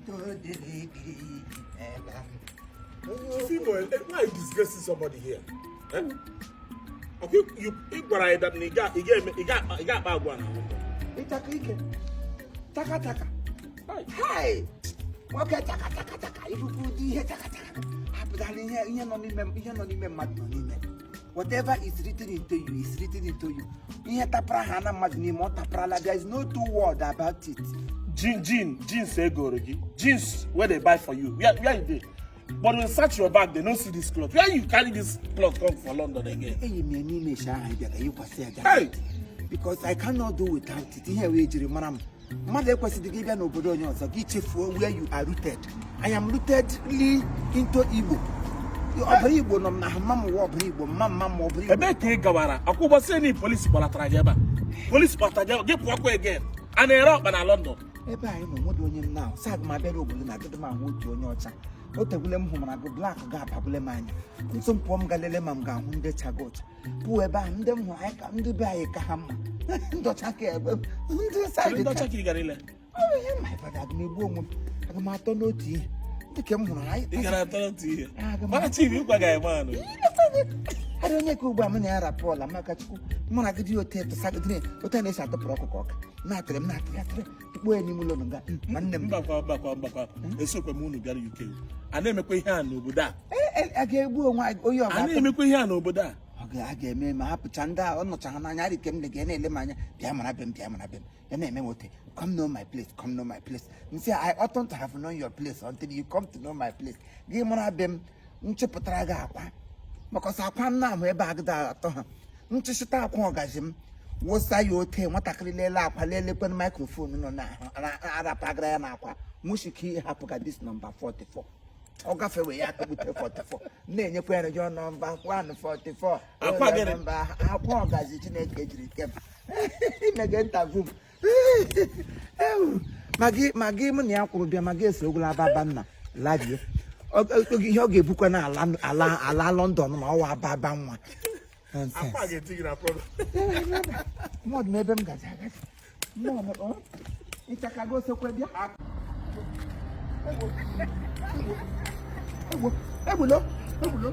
Otito dịrị gị, imeela. Chief Imo, why are you disgracing somebody here? Eh? Okay, you ị gwara anyị that na ị ga ị ga-eme ị ga-akpa agwa na London. Ịchaka ike. Taka taka. Hai! Nwoke taka taka taka. Ibubu ụdị ihe taka taka. Hapụtala ihe ihe nọ n'ime ihe nọ n'ime mmadụ nọ n'ime. Whatever is written into you is written into you. Ihe tapara ha na mmadụ n'ime ọ taparala. There is no two word about it. Jeans egoro gị. Jeans wey they buy for you. Where you dey? But when search your bag, they no see this cloth. Where you carry this cloth come for London again? Eyi m ya n'ime isha ahụ ị bịara yikwasị ya Hey! jacket. Because I cannot do without it. Ihe wee jiri mara m. Mmadụ ekwesịghị gị bịa n'obodo onye ọzọ gị chefuo where you are rooted. I am rootedly into Igbo. Ọbara Igbo nọ m na mma m wụ ọbara Igbo, mma mma m ọbara Igbo. Ebee ka ị gawara? Akwụ ụbọchị ni polisi kpọlatara gị ebe a. Polisi kpọlatara gị ebe a, gị pụọkwa again. A na-ere ọkpa na London. Ebe anyị nọ nwere onye m na sa aga m abịara obodo na agịdị m ahụ otu onye ọcha. O tegwule m hụmara gụ black ga-abagbule m anya. Nso m pụọ m ga lele ma m ga-ahụ ndị chaga ụcha. Pụọ ebe ahụ ndị m hụrụ anyị ka ndị be anyị ka ha mma. Ndị ọcha ka ebe ndị side Ndị ọcha ka ị gara ile. Ọ bụ ihe my brother, aga m egbu onwe m, aga m atọ n'otu ihe ndị ka m hụrụ anyị. Ị gara atọ n'otu ihe. Aga m- Mana Chief, ịgwa gị manụ. Adị onye ka ugbu a mụ na ya rapụ ọla maka Chukwu mụ na gị ote tụsagidere ote na-esi atụpụrụ ọkụkọ ọka na-atịrị m na-atịrị atịrị tukpuo ya n'ime ụlọ nga nwanne m. Mbakwa, mbakwa, mbakwa. Esokwe m unu bịara UK. A na-emekwa ihe a n'obodo a. Ee, a ga-egbu onwe anyị onye ọ A ga-atọ na-emekwa ihe a n'obodo a. Ọ a ga-eme ma hapụcha ndị a ọ nọcha ha n'anya arị ke m ga na-ele m anya, bịa mara be m, bịa mara be m, ya na-eme m ote, "Come know my place, come know my place." M sị, "I oughtn't to have known your place until you come to know my place." Gị mara be m, nchịpụtara gị akwa maka ọsọ akwa m na-ahụ ebe agịda atọ ha nchịchịta akwa ọgazi m wụsa ya ote nwatakịrị lele akwa lelekwe microphone nọ n'ahụ arapagara ya n'akwa nwuchike ịhapụ this number 44 ọ gafewe ya akpụkpute 44 na-enyekwa ya your number 144. Akwa gịnị? Number akwa ọgazi Chineke jiri kem imege interview m. Ewu, ma gị mụ na ya kwụrụ bịa ma gị eso ogolo ababa nna labie. Ihe ọ ga-ebukwa na ala ala ala London ma ọwa ababa nwa. Nonsense. Akwa ga-eti gị na problem. Mmụọ dị n'ebe m gaji agaji. Mmụọ nọ ọ ịchakago sokwe bịa. Egbo, egbulo, egbulo.